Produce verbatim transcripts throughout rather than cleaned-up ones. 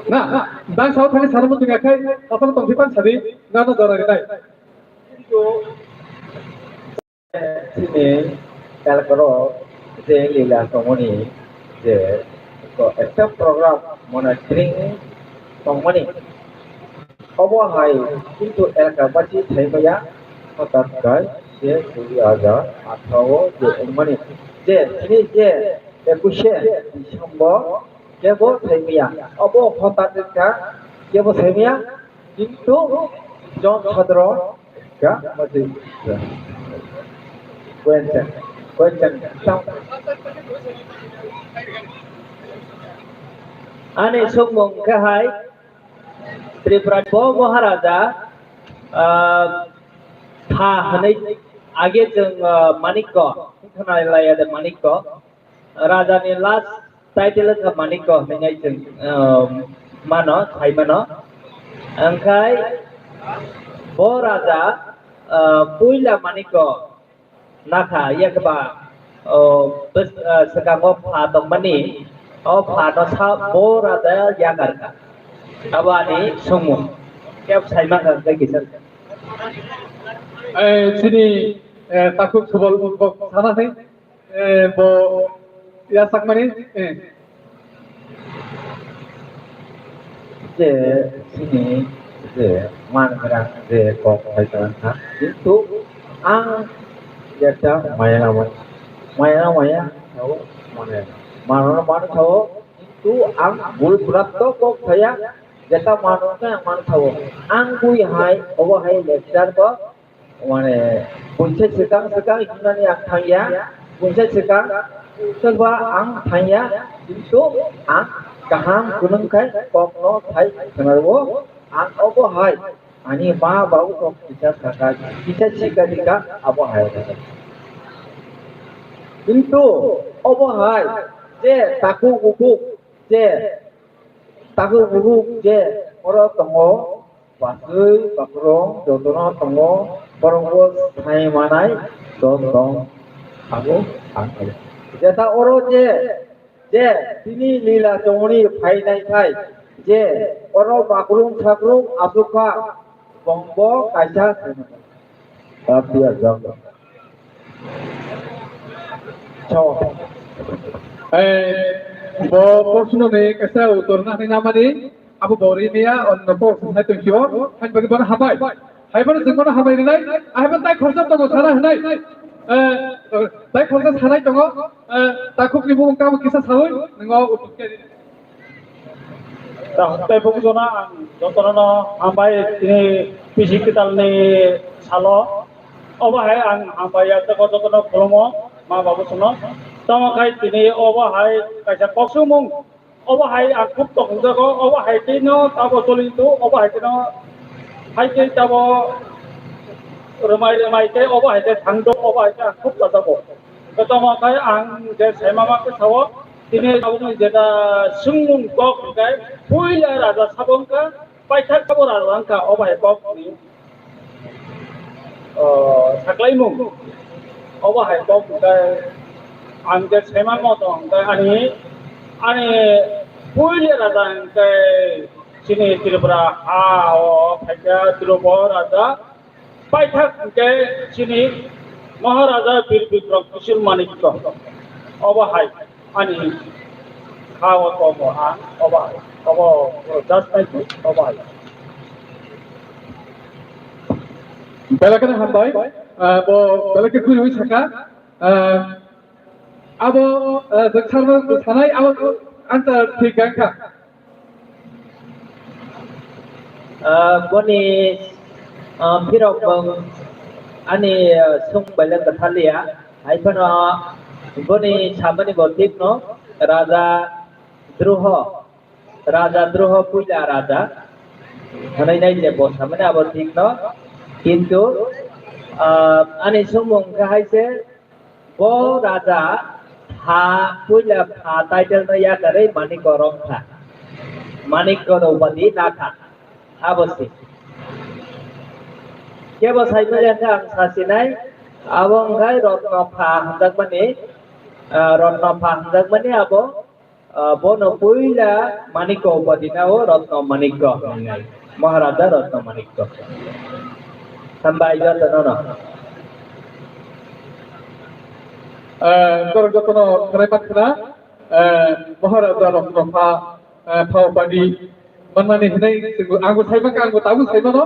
Na, dang sao thani sana muchung yakhai, asal tongsi pan sadi, na no jora rinai. Chini elakaro je lila tongmani je ekta program monitoring tongmani. Obo hai kintu elaka basi thaimaya hotat kai je dui hajar atharo je wngmani je chini je ekush December kebo thaimaya. Obo hotat wngkha kebo thaimaya kintu jon sadro ka mati. Question, question. Ani songmung khe hai Tripura bo Maharaja, ah, tha hwnwi age chwng, ah, Manikko, khwnalaiya de Manikko, Raja ni last title wngkha Manikko hwnwi chwng, ah, mano, sai mano. Angkhai bo Raja, ah, puila Manikko nakha, yakba, o, bwskango pha tongmani, o pha no sa bo raja yakar kha. Abo ani songmung. Kebo sai mankha hwnkhe kisa. Eh, chini, eh, takhuk Subal bo sana hai, eh, bo yachakmani, eh, je chini je mangrang je kok hai tongkha, kintu ang jeta maya maya, maya maya sao mane mano mano sao, kintu ang bul prapto kok saya jeta mano khe ang mano sao, ang bui hai obo hai lecture bo Mane, buisa swkang swkang hinmani ang thangya, buisa swkang soba ang thangya, kintu ang kaham kunungkhai kokno thai khwnarwo, ang obo hai ani ma babu kok kisa sakha, kisa sikha dikha abo hai. Kintu obo hai je takhuk bukhuk je takhuk bukhuk je oro tongo, Bachwi bakrong jotono tongo, borokbo sai manai don tong. Abo ang khe. Jeta oro je, je tini lila chongoni phainai khai, je oro bakrong sakrong asukha, bongbo kaisa. Tabia jang. Chao. Eh, bo proshno ni kaisa uttor na hwnwi namani, abo bo ri niya, onno bo sanai tongkio, hain bagwi bono hambai. Hai bono chwng bono hambai rinai, ahai bo tai khorsa tongo sana hwnai. Eh, tai khorsa sanai tongo, eh, takhuk ni bumung tamo kisa saui, nwngo uttor khe rinai. Ta-, tei bukujono ang jotono hambai tini pisi kitalni salo. Obo hai ang hambai ya tei jotono khulumo ma babu songno. Tamo khai tini obo hai kaisa koksumung. Obo hai ang khub tongjago. Obo hai tino tabo choli tu. Obo hai tino hai tei tabo rwmai rwmai tei obo hai tei thangdo. Obo hai tei ang khub chajago. Tamo khai ang je saimama khe sao. Tini tabukni jeta swngmung kok hwnkhe puila raja sabo wngkha, paithak sabo raja wngkha, obo hai kokni, o, saklaimung. Obo hai kok hwnkhe ang je saimanmo tong hwnkhe ani, ani puila raja hwnkhe chini Tripura ha o phaikha Dhrubo raja. Paithak hwnkhe chini Maharaja Bir Bikram Kishore Manikya. Obo hai ani ha o tomo ang obo hai. Obo just like this, obo hai. Belai kheno hambai, ah, bo belai khe khuri wi saka, ah, abo, ah, jwk sarno sanai abo answer thik wngkha. Ah, boni, ah, phirok bong ani, ah, sung baila kwthaliya. Hai phano boni samani bo thikno Raja Druho, Raja Druho puila raja hwnwi nai je bo samani abo thikno. Kintu, ah, ani sumung khe hai se Bo raja pha puila pha title no yakarwi Manikko romkha. Manikko no upadi nakha. Abo se. Kebo saimanya khe ang sasinai, abo wngkhai Rotno pha hwnjakmani, ah, Rotno pha hwnjakmani abo, Ah, bono puila Manikya upadi nao Ratna Manikya hinwi. Maharaja Ratna Manikya. Hambai jotono no. Eh, borok jotono khwnai pakhna, eh, Maharaja Ratna pha, eh, pha upadi manmani hinwi chwngbo, angbo saimangkha, angbo tabuk saimano.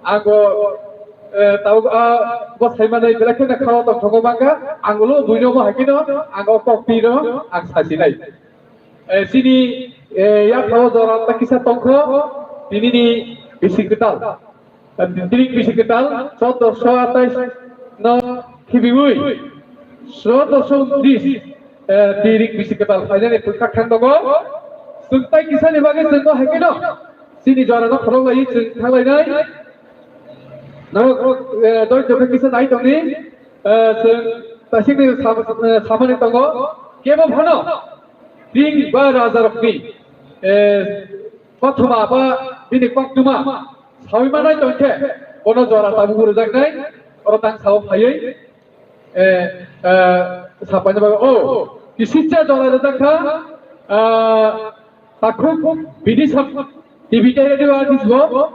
Angbo, eh, tabuk, ah, bo saimanwi belai kheno khao tongthogo mangkha. Angbo lo buino bo hakino, ang o kok twi no ang sasinai. Eh, chini, eh, yaphao jora ta kisa tongkho, tinini bisi kwtal. Tini bisi kwtal, chauddosho atais no khibiwi, chauddosho untris, eh, tini bisi kwtal phainani pwkha thang tongo. Chwng tai kisani bagwi chwng no hai kheno chini jora no khorok lai chwng thang lainai. Norok, eh, doi doi kisa nai tongni, eh, chwng tasini sam-, eh, samani tongo. Kebo phano ring ba raja rokni, eh, kothoma ba bini koktwma sawi manai tongkhe, bono jora tabuk rwjaknai, oro tang sao phaiwi, eh, eh, sapaina bagwi, oh, kisitsa jora rwjak kha, ah, takhuk bini sam, T V tei radio artist bo,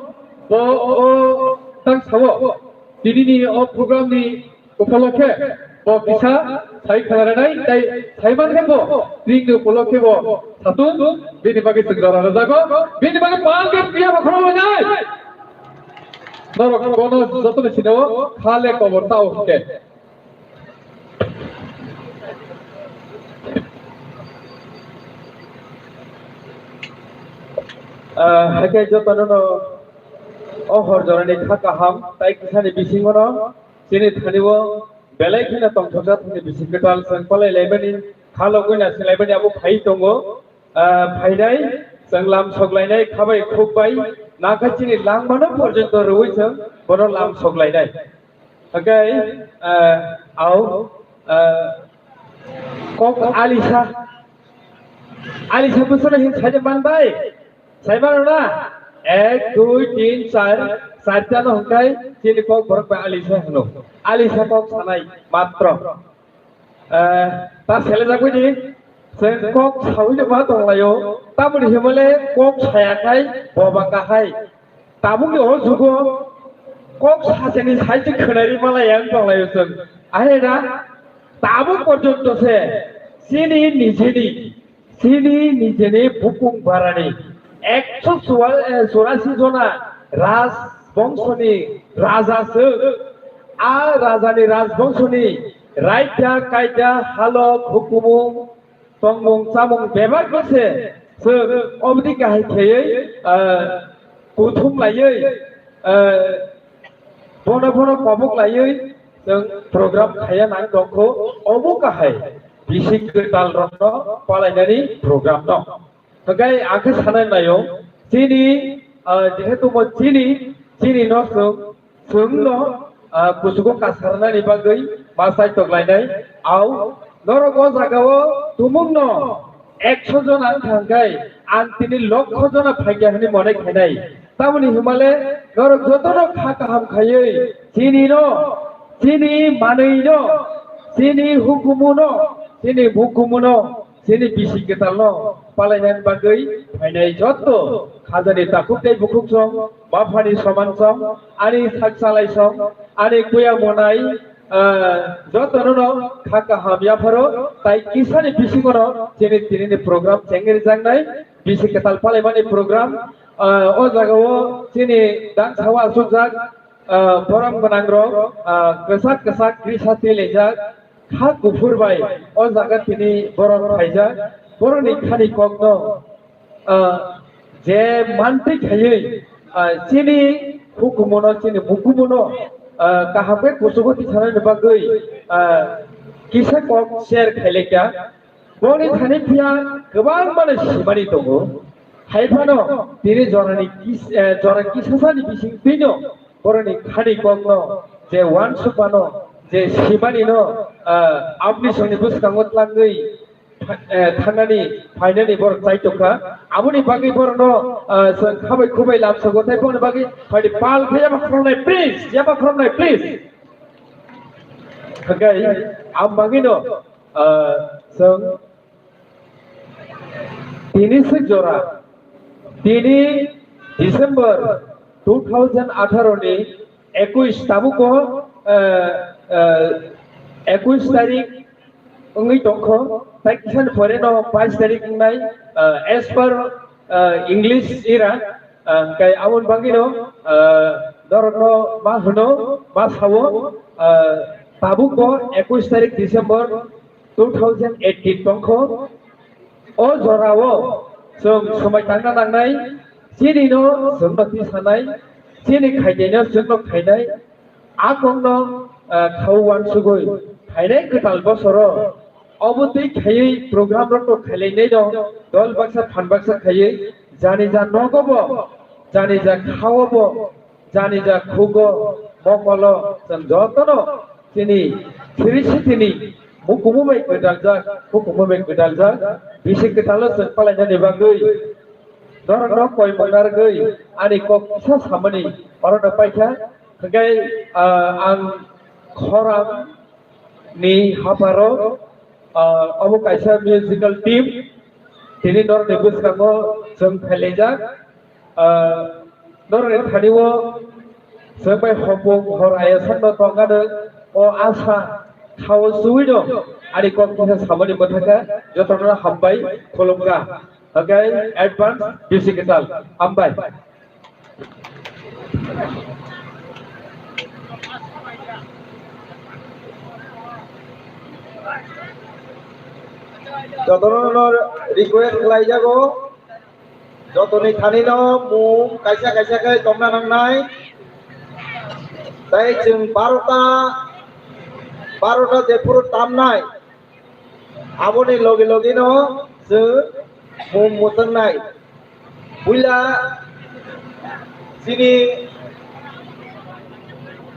bo, o, tang sao, tinini o program ni Upolokhe bo kisa sai khlainai, tai sai mankhe bo ringni upolokhe bo satung bini bagwi chwng jora rwjago, bini bagwi pal khe piya bokhorok lainai. Norok bono jotono sinao khale kobor tao hwnkhe. Ah, hakhe jotono no o hor jorani kha kaham tai kisani bisingo no chini thani o belai kheno tongthokjak thani bisi kwtal chwng palai laimani, kha logwi na se laimani abo phai tongo. Ah, phainai chwng lam sok lainai kha bai khuk bai, nakha chini langmano porjonto rwui chwng bono lam sok lainai. Hwnkhe, ah, au, ah, kok alisa, alisa bwsano hin saide man bai. Saimano na? Ek, dui, tin, char, charta no hwnkhe chini kok borok bai alisa hwno. Alisa kok sanai matro. Eh, ta selejak bai di. Chwng kok saui no ma tonglaio. Tamoni himale kok saya khai boba kahai. Tabukni o jugo kok sachani sai se khwnari malai ang tonglaio chwng. Ahai na? Tabuk porjonto se chini nijeni Chini nijeni bukung barani ekso chua-, eh, churasi jona raj bongshoni raja se. A rajani raj bongshoni raida kaida halok hukumung tongmung chamung bebak se se obdi kahai kheyei, eh, kuthum laioi, eh, bono bono kobok laioi chwng program khaya nang tongkho, obo kahai bisi kwtal rokno palainani program no. Hwnkhe ang khe sanai naio, chini, ah, jehetu mo chini, chini no chwng, chwng no, ah, kuchugo kasarnani bagwi ma chaitok lainai. Au norok o jaga o tumung no ekso jona wngkha hwnkhe ang tini lokho jona phaikha hwnwi monai khainai. Tamoni himale norok jotono kha kaham khaiwi chini no, chini manwi no, chini hukumu no, chini bukumu no, chini bisi kwtal no palainani bagwi phainai jotto khajani takhuk tei bukhuk song, baphani soman song, ani sak salai song, ani kuya monai, ah, jotono no kha kaham yapharo tai kisani bisingo no chini tinini program chengri jaknai. Bisi kwtal palaimani program, ah, o jaga o chini dang sawa asukjak, ah, borom gwnang rok, ah, kwchak kwchak krisa twi laijak, kha kuphur bai o jaga tini borom khaijak, boroni khani kok no, ah, je mantwi khaiwi, ah, chini hukumu no, chini bukumu no, ah, kaham khe kuchugo tisanani bagwi, ah, kisa kok share khailaikha. Boni thani phiya kwbangmano simani tongo. Hai phano tini jorani kis-, eh, jora kisasani bising twino boroni khani kokno je uansukmano, je simanino, ah, aboni songni bwskango tlangwi tha-, eh, thangnani phainani borok chaitokha. Aboni bagwi borokno, ah, chwng khabai khubai lamsogo, tei boni bagwi phaidi pal khe yaba khoroknai please, yaba khoroknai please. Hwnkhe ang bagwino, ah, chwng Tini se jora, tini December two thousand atharo ni ekush tabuko, eh, eh, ekush tarik wngwi tongkho, tai kisa ni pore no bais tarik wngnai, eh, as per, eh, English era, eh, kai aboni bagwi no, eh, norok no ma hwno, ma sao, eh, tabuko ekush tarik December two thousand eighteen tongkho. O jorao chwng swmai tangna nangnai, chini no chwng no tisanai, chini khaitwi no chwng no khainai, a kok no, ah, khao uansugwi phainai kwtal bosoro obo twi khaiwi program rok no khailainai no dol baksa phan baksa khaiwi jani ja nogo bo, jani ja khao bo, jani ja khugo, mokolo, chwng jotono chini siri sitini mukumu bai gwdaljak, mukumu bai gwdaljak, bisi kwthalo chwng palainani bagwi norokno koi mwnargwi ani kok kisa samani orono paikha. Hwnkhe, ah, ang khorang ni hapharo, ah, obo kaisa musical team, tini norokni bwskango chwng phailaijak. Ah, norokni thani-o chwng bai hopung hor ayasakno tongkha nwng, o asa thao chuwi no ani kok kisa samani mwthangkha, jotono hambai khulumkha. Hwnkhe advance bisi kwtal hambai. Jotono no request khlaijago, jotoni thani no mung kaisa kaisa khe tongna nangnai. Tai chwng barota, barota jephuru tamnai, aboni logi logi no chwng mung mwchwngnai. Puila chini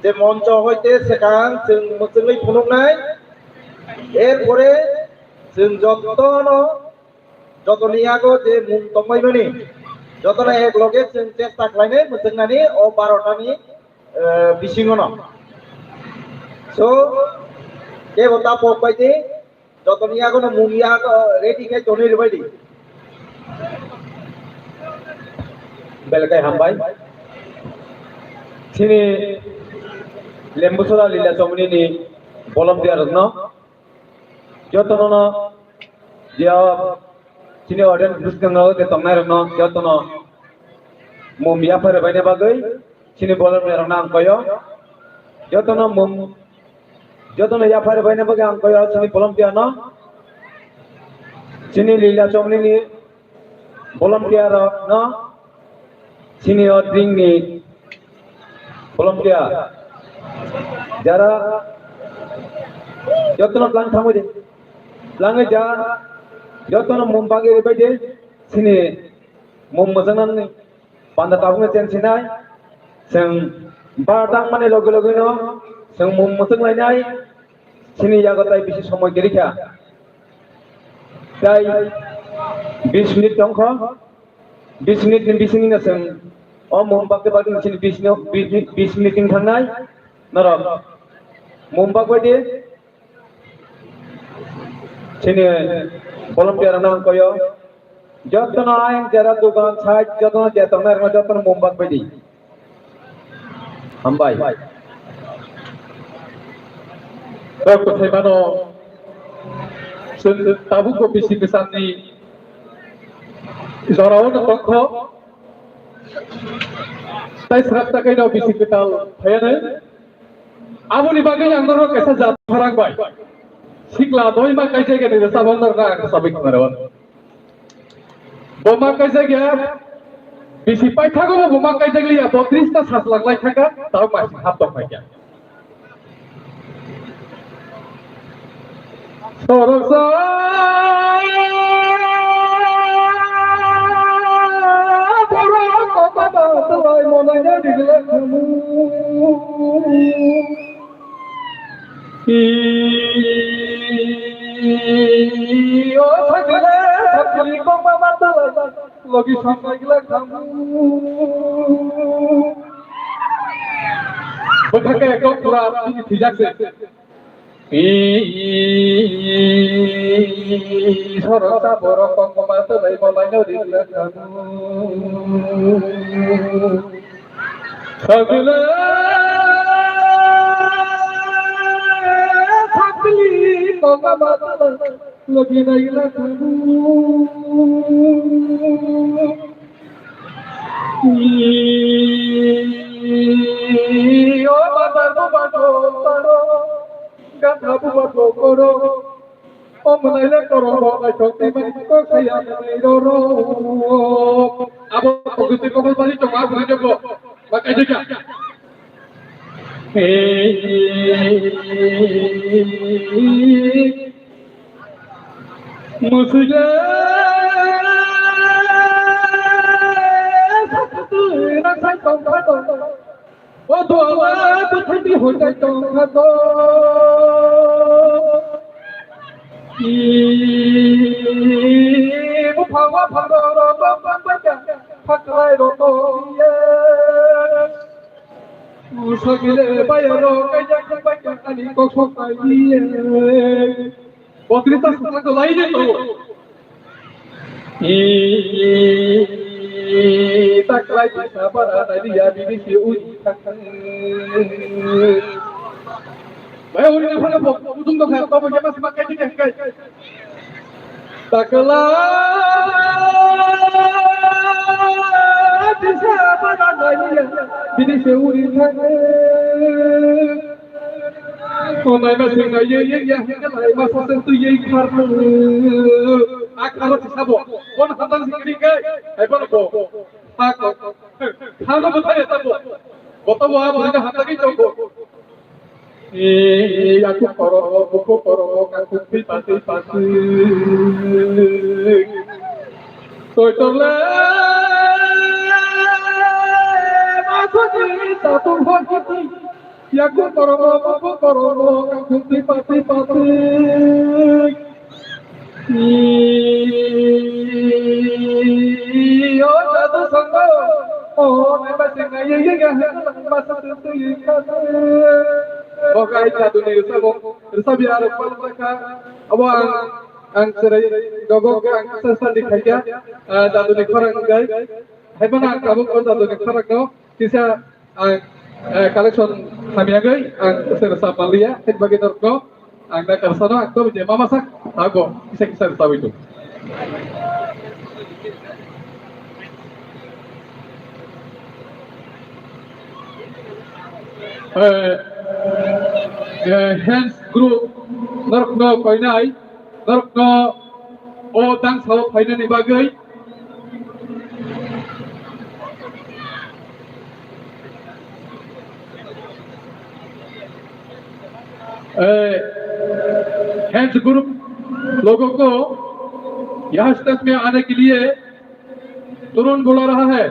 je moncho hoite swkang chwng mwchwngwi phunuknai. Erpore chwng jotono, jotoni yago je mung tongbaimani, jotono ek loge chwng chesta khlainai mwchwngnani o barotani, eh, bisingono. So, kebo ta pok bai di, jotoni yagono mung yago ready khai tonwi rwbai di. Belai khe hambai. Chini Lembusora Lila Chomoni ni volunteer rokno, jotono no, je chini audience bwskango je tongnai rokno, jotono mum yaphar baina bagwi chini volunteer rokno ang koyo. Jotono mum, jotono yaphar baina bagwi ang koyo chini volunteer no. Chini Lila Chomoni ni volunteer rok no, senior wing ni volunteer, jara jotono tlang thangwi de, tlangwi ja, jotono mum bagwi rwbai de, sini mum mwchangna nini panda tabukno chensinai, chwng bar tangmani logi logi no chwng mum mwchang lainai, sini yago tai bisi somoi kwrwi kha. Tai bis minute tongkho, bis minute ni bisingni no chwng o mum bakte bakte chini bis no, bis, bis minute ni thangnai norok mum bak bai di. Chini volunteer rokno ang koyo, jotono ayang jera dogan side jotono je tongnai rokno jotono mum bak bai di. Hambai. Tok kwthai mano, chwng tabuk bo bisi kwchangni jorao no tongkho. Tai srap ta kaino bisi kwtal phaiyanai. Aboni bagwi ang norok kaisa jat pharang bai. Sikla doi ma kaisa gani rwchapmung norok ang rwchapwi khna rw. Bo ma kaijak ya, bisi paithago bo ma kaijak liya, bo tris ta sajlak lai thaka, tao masi hap tong khaikya. Sorok sa, borok kok ba tawai monai na digla khamu. I, o sakle, sakle, kok ba ma tawai. Logi sampai gila kamu. Bwthake kok pura tini thwijak se. Sorota borok kongma tei laimo laino rinna khamu. Sagule sakli kongma tei logi naila khamu. O bazar bo bazar taro, gata bo bazar taro. O mwnai le kormo naithok tei mani kok saya mwnai roro. Abo pogwi tei kokol bani tongo, abo ri jogo. Ba kaijak ya. Musuje saktu na sai tong kha tong. O duala bwthai di hoi dai tong kha do. I bupha wa phang ro ro tong tong bai kha, phaklai ro tong ye. Sagile bai ro kai jak bai kha ani kok sok bai ye. Botri ta sutang to lai de to. I taklai bisa bara tadi ya bini si ui. Bai ui na phana bo utung to kha to bo ya mas ma kai kai kai. Takla bisa bara tadi ya bini si ui. Konai ma sing nai ye ye ya hingga lai ma sa sen tu ye khar nu. Ak aro sabo. Kon hatan sing kri kai. Ai bon bo. Hak. Khano bo thai ta bo. Boto bo abo hingga hatan ki choko. E aku koro, buku koro, kaku pi pati pati. Toi torle. Ma ko ni ta tu ho ki. Yaku koromo, buku koromo, kakhung tipa tipa tik. Iyo, jadu sanggo. Oh, nai ba sing nai ye ye ga, ba sa tu tu ye ka. Bo kai jadu ni samung, sabi aro pal ka. Abo ang, ang serai dogo ke ang sa sandi khaja. Jadu ni khorang gai. Hai bana ang tabuk jadu ni khorang no. Kisa Ang, eh, collection hamyagwi ang se rwchap manliya, hwnba khe norokno ang da karsano ang to je mama sak thago, kisa kisa rwchapwi tong. Eh, eh, hands group norokno koinai, norokno o dangsa o phainani bagwi. A, hence group लोगों को यहाँ स्टेज में आने के लिए तुरंत बुला रहा है।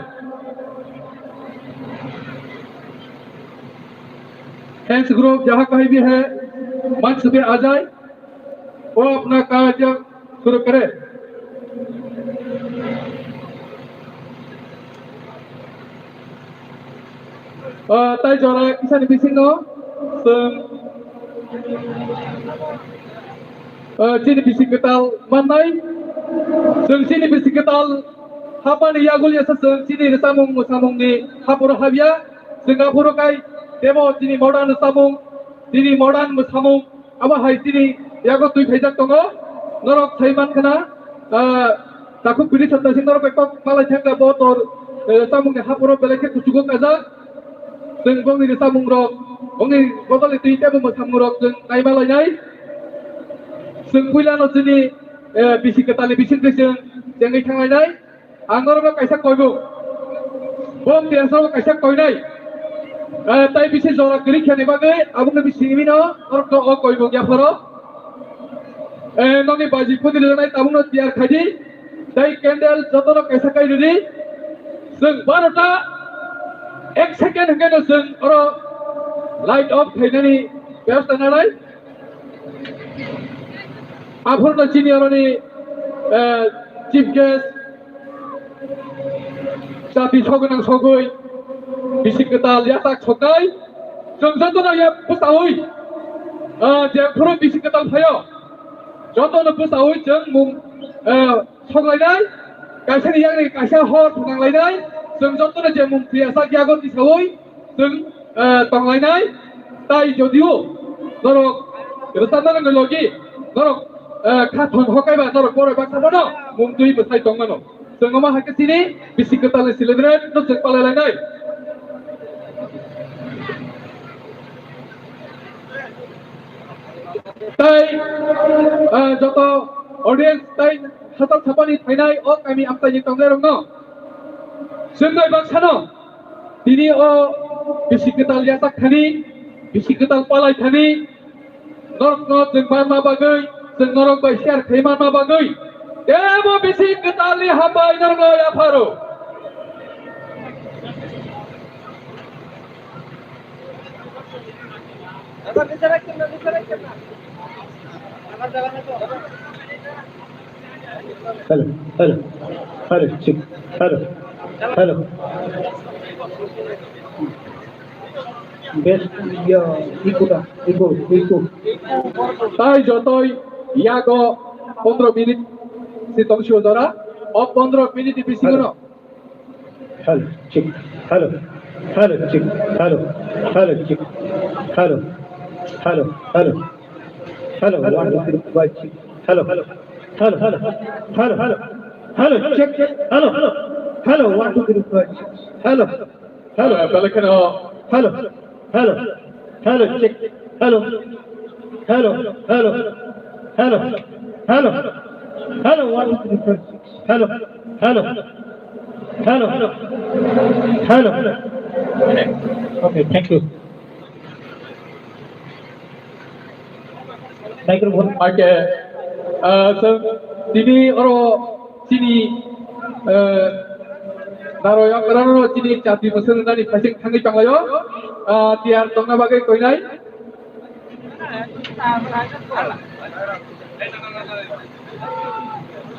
हेंस ग्रुप जहाँ कहीं भी है, मंच पे आ जाए। O apna kajak suru kare. Ah, tai jora kisani bisingo chwng, ah, chini bisi kwtal mannai. Chwng chini bisi kwtal hapmani yagul yasa chwng chini rwchapmung mwsamungni haphuru habya. Chwng aphuru kai tebo chini modern rwchapmung, chini modern mwsamung. Abo hai chini yago twi phaijak tongo. Norok sai man khna, ah, takhuk bini sotna sing norok bai kok malai thangkha bo tor, eh, chamungni haphoro belai khe kuchugo kajak. Chwng bongni ni chamung rok, bongni bodolni twi tebo mwsamung rok chwng nai malai nai. Chwng puila no chini, eh, bisi kwtalni bising twi chwng chengwi thanglai nai. Ang norokno kaisa koimung. Bo tiyangsano kaisa koinai. Eh, tai bisi jora kwrwi khani bagwi aboni bisi simi no norokno o koimung yapharo. Eh, nokni baji phudi rwnai tabukno tiyar khaidi. Tai candle jotono kaisa kai rwdi. Chwng barota ek second hwnkhe no chwng oro light off khainani bebosta nanai. Aphurno chini oroni, eh, chief guest, jati sogwnang sogwi, bisi kwtal yatak soknai, chwng jotono ya bwchaui, Ah, je phuru bisi kwtal phaio, jotono bwsaui chwng mung, ah, soklainai, kaisani yakni kaisa hor phunanglainai, chwng jotono je mung thwiyasak yago tisaui chwng, ah, tonglainai. Tai jodio norok rwchapnani logi norok, ah, kha thon hokaiba norok borok baksa phano mung twi bwsai tongmano. Chwng omo hai khe chini bisi kwtalni celebrate no chwng palai lainai. Tai, ah, joto audience tai hatal sapani phainai o kami amchaini tongnairokno chwng bai baksano tini o bisi kwtal yachak thani, bisi kwtal palai thani, norokno chwng manma bagwi, chwng norok bai share khai manma bagwi, tebo bisi kwtalni hambai norokno yapharo. Hello, hello, hello, check, hello, hello. Best, yeah, echo ta, echo, echo. Tai jotoi yago pondro minute si tong sio jora, o pondro minute bisingo no. Hello, check, hello, hello, check, hello, hello, check, hello, hello, hello, hello, one, two, three, four, five, six, hello, hello, hello, hello, hello, hello, check, hello, hello, one, two, three, four, five, six, hello. Hello. Ah, belakheno. Hello. Hello. Hello. Check. Hello. Hello. Hello. Hello. Hello. Hello. One, two, three, four, six. Hello. Hello. Hello. Hello. Hello. Okay, thank you. Microphone. Okay. Ah, so, tini oro chini, eh, naro yang rano chini chati masuk nani pasik thangi tanglayo. Ah, tiar tongna bagai koinai.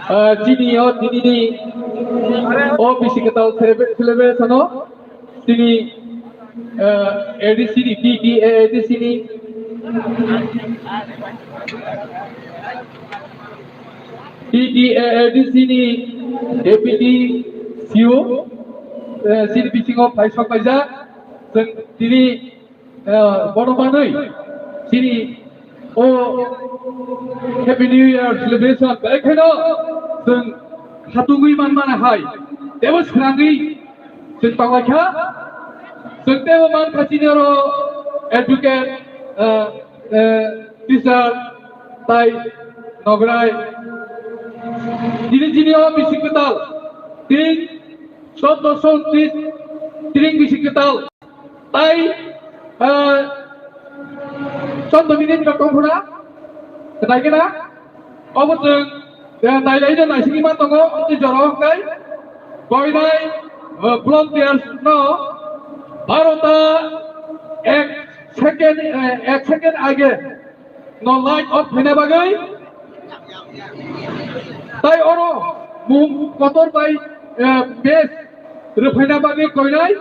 Ah, chini o tini ni o bisi kwtal selebe-, celebration o. Tini, eh, A D C ni, T T A A D C ni, T T A A D C ni Deputy C E O, eh, chini bisingo phai sok paijak. Chwng tini, eh, bono manwi chini o Happy New Year celebration belai kheno chwng khatungwi manmana hai tebo swnangwi chwng tonglaikha. Chwng tebo mankha chini oro advocate, eh, eh, teacher tai nograi. Tini chini o bisi kwtal tini Chwdosho untris tring bisi kwtal. Tai, ah, chwddo minute no tongphuna. Kwtai khe na? Obo chwng, eh, nailaino naisingwi ma tongo, amtwi jora hwnkhe koinai, eh, volunteers no barota ek second, eh, ek second age no light off khaina bagwi, tai oro mung kotor bai, eh, base rwphaina bagwi koinai.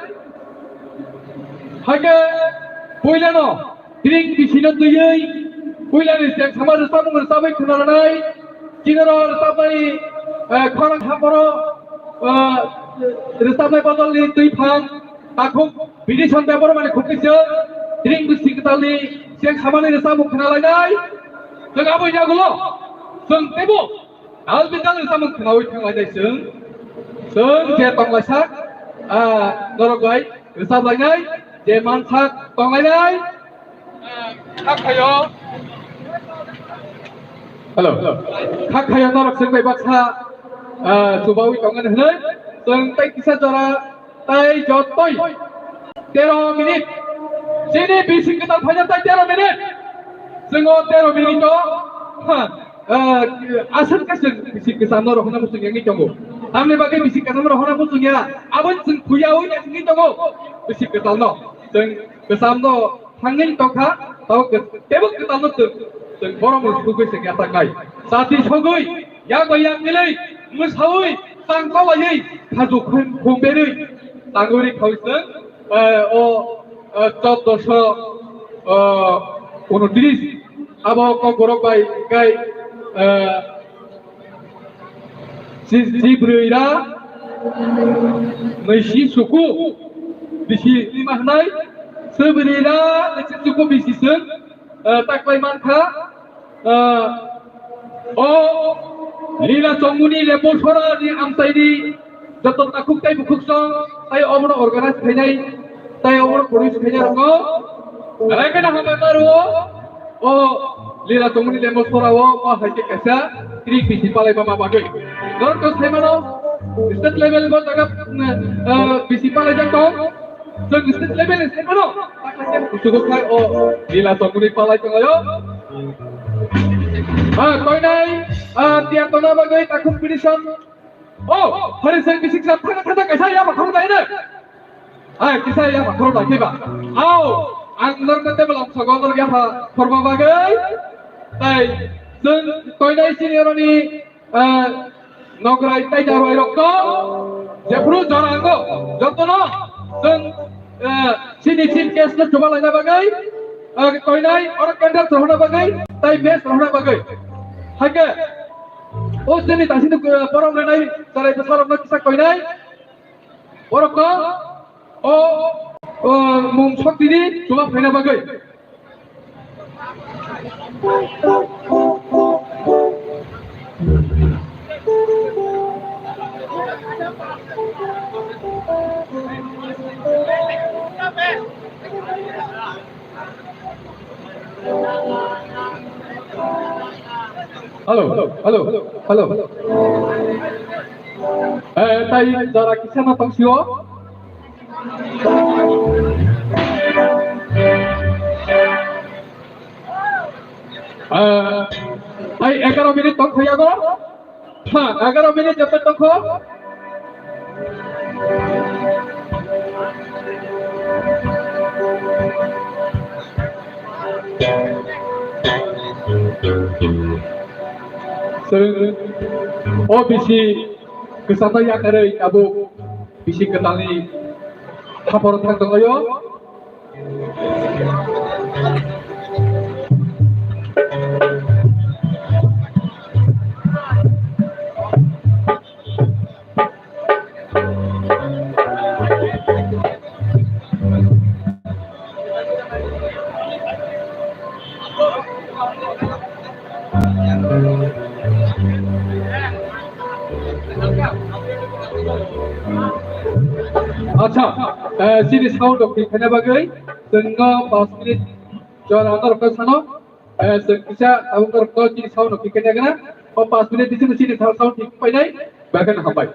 Hakhe puilano drink bisino twiwi puilani cheng sama rwchapmung rwchapwi khwnarwnai. Chinoro rwchapmani, eh, khorang haporo, eh, rwchapnai bodolni twi phang takhuk Bini song bebaro mani khukti se, drink bisi kwtalni se samani rwchapmung khna lainai. Chwng abo yagulo, chwng teibo dal bidal rwchapmung khnaui thang lainai chwng. Chwng je tong laisa, ah, norok bai rwchap lainai, je mansak tong lainai. Ah, kha khayo. Hello. Kha khayo norok chwng bai baksa, ah, chubaui tongmani hwnwi. Chwng tei kisa jora Tai jotoi tero minute. Chini bisi kwtal phaina tai tero minute. Chwng o tero minute o, ha, ah, aswk khe chwng bisi kwcham no rohorna muchung yangwi tongo. Tamni bagwi bisi kwcham no rohorna muchung ya. Abo chwng thuya ui ya chwngwi tongo. Bisi kwtal no. Chwng kwcham no thangwi tongkha. Tabo khe tebo kwtal no chwng, chwng borok no sugwi se ya tangnai. Chati sogwi, yak bai yak milwi, mwsaui, tang kolaiwi, khaju khum, khum berwi, tangwi rikhaui chwng, eh, o, eh, chwdosho, eh, unotris, Abo kokborok bai kai, eh, si, si bwrwi ra, nui si suku, bisi ni ma hwnai, si bwrwi ra, nui si suku bisi sung, eh, taklai man kha, eh, o Lila Chongmuni Lembo Sora ni amchai ni joto takhuk tei bukhuk song, tei obono organize khainai, tei obono produce khainai rokno belai kheno hambai ma rwo. O Lila Chongmuni Lembo Sora o, o hai khe kaisa tri bisi palai ma bagwi. Norok to sai mano, state level bo jaga, eh, bisi palai jak tong. Chwng state level ni sai mano. Kuchugo khai o Lila Chongmuni palai tonglaio. Ah, koinai, ah, tiya tongna bagwi takhuk petition. Oh, hari seng bisik sa thang thang kaisa ya ma khorok dai ne. Ai, kisa ya ma khorok dai ba. Au, ang nor ka table ang sogo nor ya ha khorba bagai. Tai, seng koinai senior ni, eh, nograi tai jaroi rok to. Jephru jora ango, jotono, seng, eh, sini chin case no chuba laina bagai. Eh, koinai, oro candle sohona bagai, tai bes sohona bagai. Hake, O sini tasini, eh, borom renai, sarai bwsarokno kisa koinai. Borokno o, o, mung soktini chuba phaina bagwi. Hello, hello, hello. Eh, tai jara kisa ma tong sio. Eh, tai egaroh minute tong thaya go. Ha, egaroh minute joto tongkho. Chwng o bisi kwchangno yakarwi tabuk bisi kwtalni hapharo thang tonglaio. Acha, eh, chini sound rok khaina bagwi chwngno panch minute jora norok sano, eh, chwng kisa tabuk norok chini sound rok khaina gana, o panch minute bisingo chini sound thik painai, bagwi hambai.